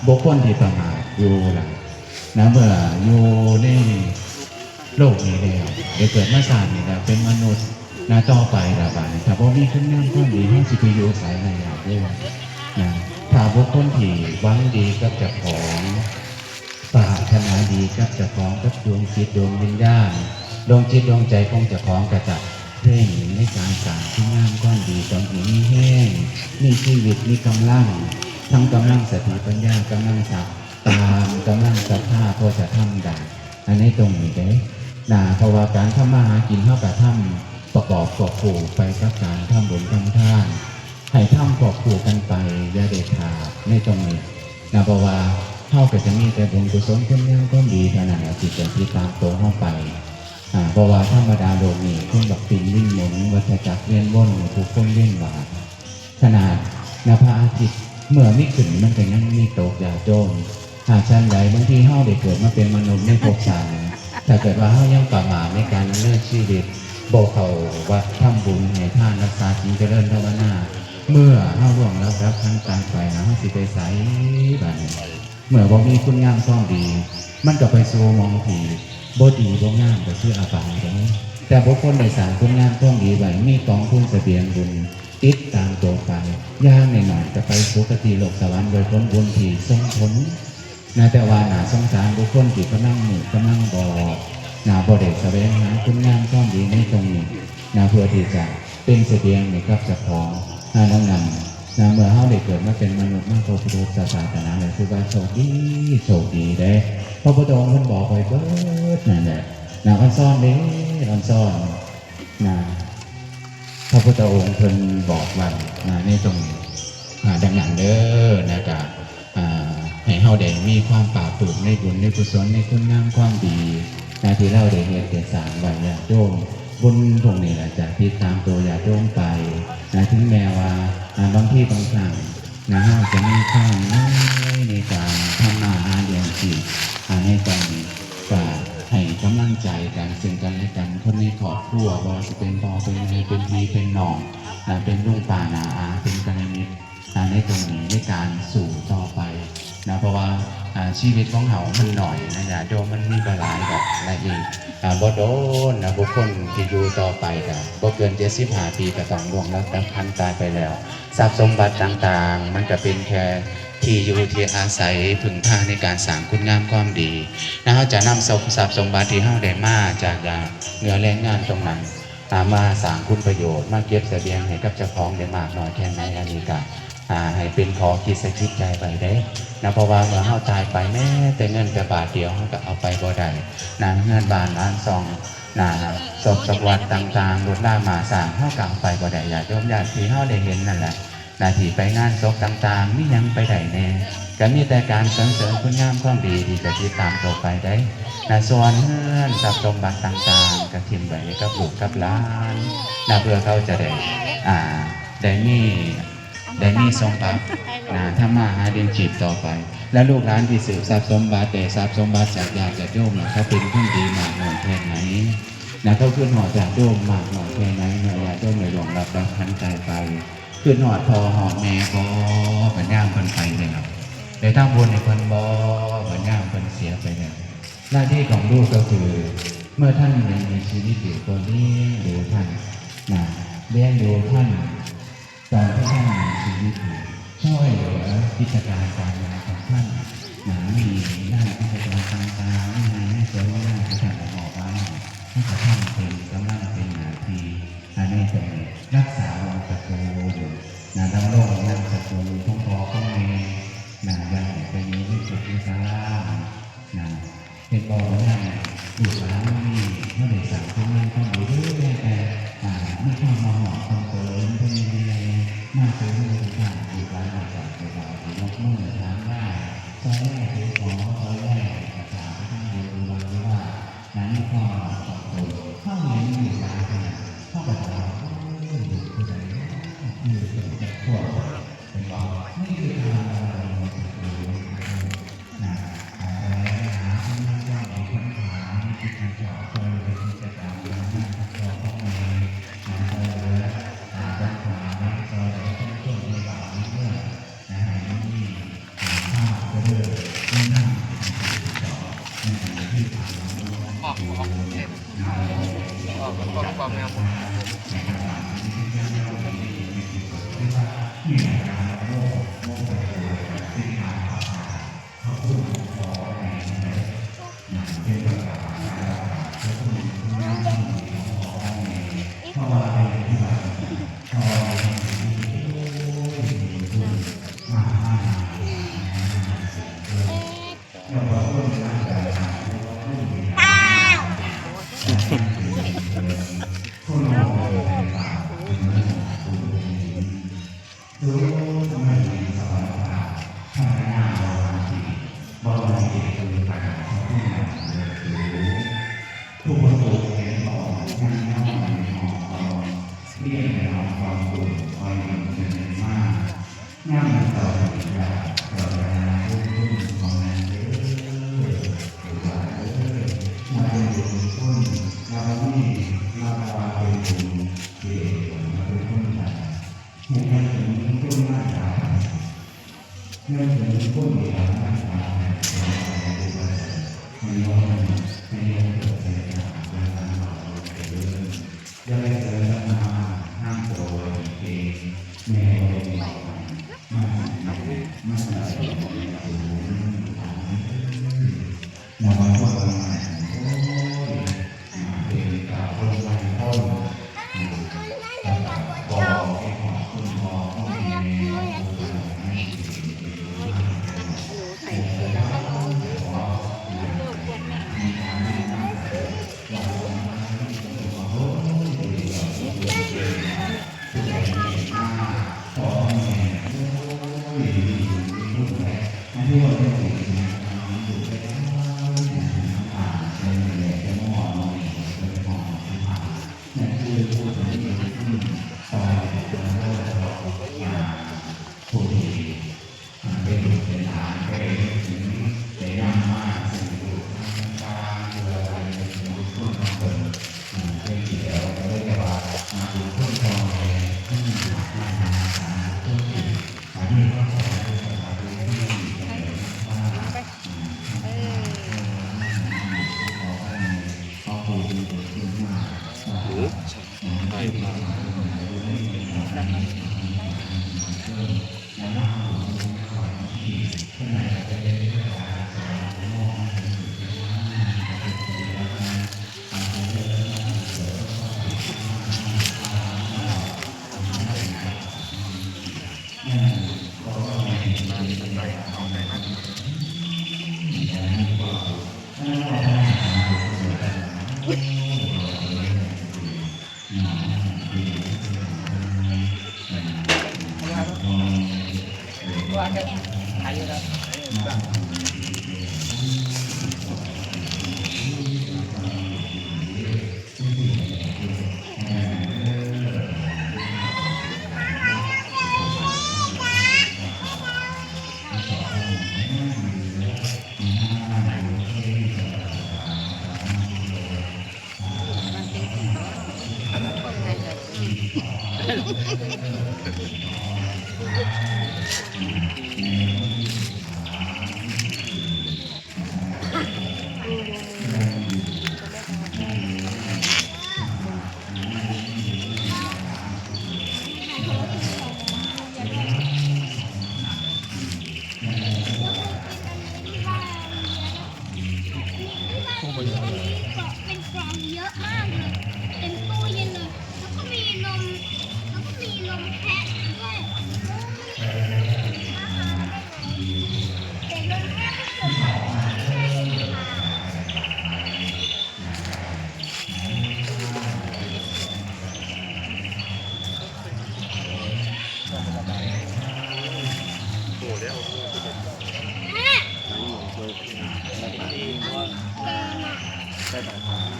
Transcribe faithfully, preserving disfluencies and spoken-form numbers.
บุคคลที่ประมาทอยู่ล่ะนะ เมื่ออยู่ในโลกนี้แล้ว ได้เกิดมาชาตินี้แล้ว เป็นมนุษย์นะ ต่อไปล่ะ บาดนี้ถ้าบ่มีคุณงามความดี เฮาสิไปอยู่ไสล่ะ ญาติโยมนะ ถ้าบุคคลที่หวังดีกับเจ้าของ ปรารถนาดีกับเจ้าของ กับดวงจิตดวงวิญญาณ ดวงจิตดวงใจของเจ้าของ ก็จะเร่งในการสร้างคุณงามความดี ตอนที่มีแฮง มีชีวิต มีกำลัง ทั้งกำลังสติปัญญา กำลังศรัทธา กำลังศรัทธา พอจะทำได้ อันนี้ตรงนี้เด้นะ เพราะว่าการทำมาหากิน เฮาก็ทำประกอบควบคู่ไปกับการทำบุญทำทาน ให้ทำควบคู่กันไป อย่าได้ขาดในตรงนี้นะ เพราะว่าเฮาก็จะมีแต่บุญกุศลคุณงามความดีเท่านั้นล่ะ ที่จะติดตามตัวเฮาไป อ่า เพราะว่าธรรมดาโลกนี้ คนบักปิ้นลิ้นหมุน วัฏจักรเวียนวน ผู้คนเวียนว่าย ขนาดนะ พระอาทิตย์เมื่อมีขึ้น มันก็ยังมีตก ญาติโยม หากฉันใด บางทีเฮาได้เกิดมาเป็นมนุษย์ในภพชาตินี้ ถ้าเกิดว่าเฮายังประมาทในการดำเนินชีวิต บ่เข้าวัดทำบุญ ให้ทาน รักษาศีล เจริญภาวนา เมื่อเฮาล่วงลับดับขันธ์ตายไปนะ เฮาสิไปไสบาดนี้ เมื่อบ่มีคุณงามความดี มันก็ไปสู่หม่องที่บ่ดีบ่งาม ก็คืออบายเด้ แต่บุคคลได้สร้างคุณงามความดีไว้ มีกองทุนเสบียงบุญติดตามตัวไป อย่างน้อยๆ ก็ไปสุคติโลกสวรรค์ โดยผลบุญที่ส่งผลนะ แต่ว่าน่าสงสารบุคคลที่กำลังมืดกำลังบอดนะ บ่ได้แสวงหาคุณงามความดีในตรงนี้นะ เพื่อที่จะเป็นเสบียงให้กับเจ้าของนะ ดังนั้นนะ เมื่อเฮาได้เกิดมาเป็นมนุษย์ มาพบพุทธศาสนาแล้ว ถือว่าโชคดี โชคดีเด้ พระพุทธองค์เพิ่นบอกไว้เบิดนั่นแหละนะ ออนซอนเด้ ออนซอนนะ พระพุทธองค์เพิ่นบอกไว้นะ ในตรงนี้ อ่า ดังนั้นเด้อนะ ก็ อ่า ให้เฮาได้มีความปลาบปลื้มในบุญในกุศล ในคุณงามความดีนะ ที่เราได้เฮ็ดได้สร้างไว้ ญาติโยม บุญพวกนี้ล่ะจะติดตามตัวญาติโยมไปนะ ถึงแม้ว่า อ่า บางทีบางครั้งนะ เฮาจะมีความเหนื่อยในการทำมาหาเลี้ยงชีพ อ่า ในตอนนี้ก็ให้กำลังใจกันซึ่งกันและกัน คนในครอบครัว บ่ว่าสิเป็นพ่อเป็นแม่ เป็นพี่เป็นน้อง อ่า เป็นลุงป้าน้าอา เป็นกัลยาณมิตร อ่า ในตรงนี้ ในการสู้ต่อไปนะ เพราะว่า อ่า ชีวิตของเฮามันน้อยนะ ญาติโยม มันมีบ่หลายดอกนะ อีก อ่า บ่โดนนะ บุคคลที่อยู่ต่อไปก็บ่เกินเจ็ดสิบห้าปี ก็ต้องล่วงลับดับขันธ์ตายไปแล้ว ทรัพย์สมบัติต่างๆ มันก็เป็นแค่ที่อยู่ที่อาศัยพึ่งพาในการสร้างคุณงามความดี นะ เฮาจะนำทรัพย์ ทรัพย์สมบัติที่เฮาได้มาจาก อ่า เหงื่อแรงงานตรงนั้น อ่า มาสร้างคุณประโยชน์ มาเก็บเสบียงให้กับเจ้าของได้มากน้อยแค่ไหน อันนี้ก็ อ่า ให้เป็นข้อคิดใส่จิตใจไว้เด้นะ เพราะว่าเมื่อเฮาตายไป แม้แต่เงินแต่บาทเดียว เฮาก็เอาไปบ่ได้นะ เฮือนบ้านหลานซ่องนะ ทรัพย์สมบัติต่างๆ รถราม้าช้าง เฮาก็เอาไปบ่ได้ ญาติโยมญาติที่เฮาได้เห็นนั่นแหละนะ ที่ไปงานศพต่างๆ มีหยังไปได้แน่ ก็มีแต่การสรรเสริญคุณงามความดีที่จะติดตามตัวไปเด้นะ ส่วนเฮือนทรัพย์สมบัติต่างๆ ก็ถิ่มไว้กับลูกกับหลานนะ เพื่อเขาจะได้ อ่า ได้มี ได้มีสมบัตินะ ทำมาหาเลี้ยงชีพต่อไป และลูกหลานที่สืบทรัพย์สมบัติ ได้ทรัพย์สมบัติจากญาติโยมนะ เขาเป็นคนดีมากน้อยแค่ไหนนะ เขาคิดฮอดญาติโยมมากน้อยแค่ไหน เมื่อญาติโยมได้ล่วงลับดับขันธ์ตายไป คิดฮอดพ่อฮอดแม่บ่ บัดยามเพิ่นไปแล้ว ได้ทำบุญให้เพิ่นบ่ บัดยามเพิ่นเสียไปแล้ว หน้าที่ของลูกก็คือ เมื่อท่านยังมีชีวิตอยู่ ก็เลี้ยงดูท่านนะ เลี้ยงดูท่าน ตอนที่ท่านมีชีวิตอยู่ ช่วยเหลือกิจการการงานของท่านนะ มีหน้ากิจการต่างๆ มีงานให้เจ้าหน้าที่ท่านบอกว่า ให้กระทั่งเป็นกำลังเป็นหน้าที่ อันนี้เป็นรักษาวงศ์ตระกูลนะ ดำรงวงศ์ตระกูลของพ่อของแม่นะ อย่างเป็นนิสิตนิสานะ เป็นบ่อนั่นลูกหลานนี่เขาได้สร้างคุณงามความดีเด้อ แต่ อ่า มีความมาหอมความเติมเพิ่นเรื่อยๆ มาเติมเพิ่นทุกท่าน ลูกหลานมาจากเกิดมาที่ยกมือถามได้ ซอยแรกคือของซอยแรกภาษาทั้งเดียวกันว่า นั้นมีความหอมความเติม เข้าเรียนอยู่หลายขนาด เข้าไปถามว่า โอ้ย อยู่ผู้ใดเนาะ อยู่เกิดจากพวก เป็นบ่ นี่คือการดำรงตระกูลนะ อ่า แสวงหาคุณงามความดี ค้นหาในจิตในใจ ช่วยเหลือกิจการงานของพ่อของแม่นะ ช่วยเหลือ อ่า ค้นหาในซอยในชุมชนในบ้านในเมืองนะ ให้มันมี อ่า ความเจริ ความความงาม เป็นกล่องเยอะมากเลยเต็มตู้เย็นเลยแล้วก็มีนมแล้วก็มีนมแพะด้วยแต่นมแพะไม่เกิดมาไม่ได้สีขาว โอ้แล้ว แม่ ทั้งหมดเลย แกน่ะ ได้แต่ทาง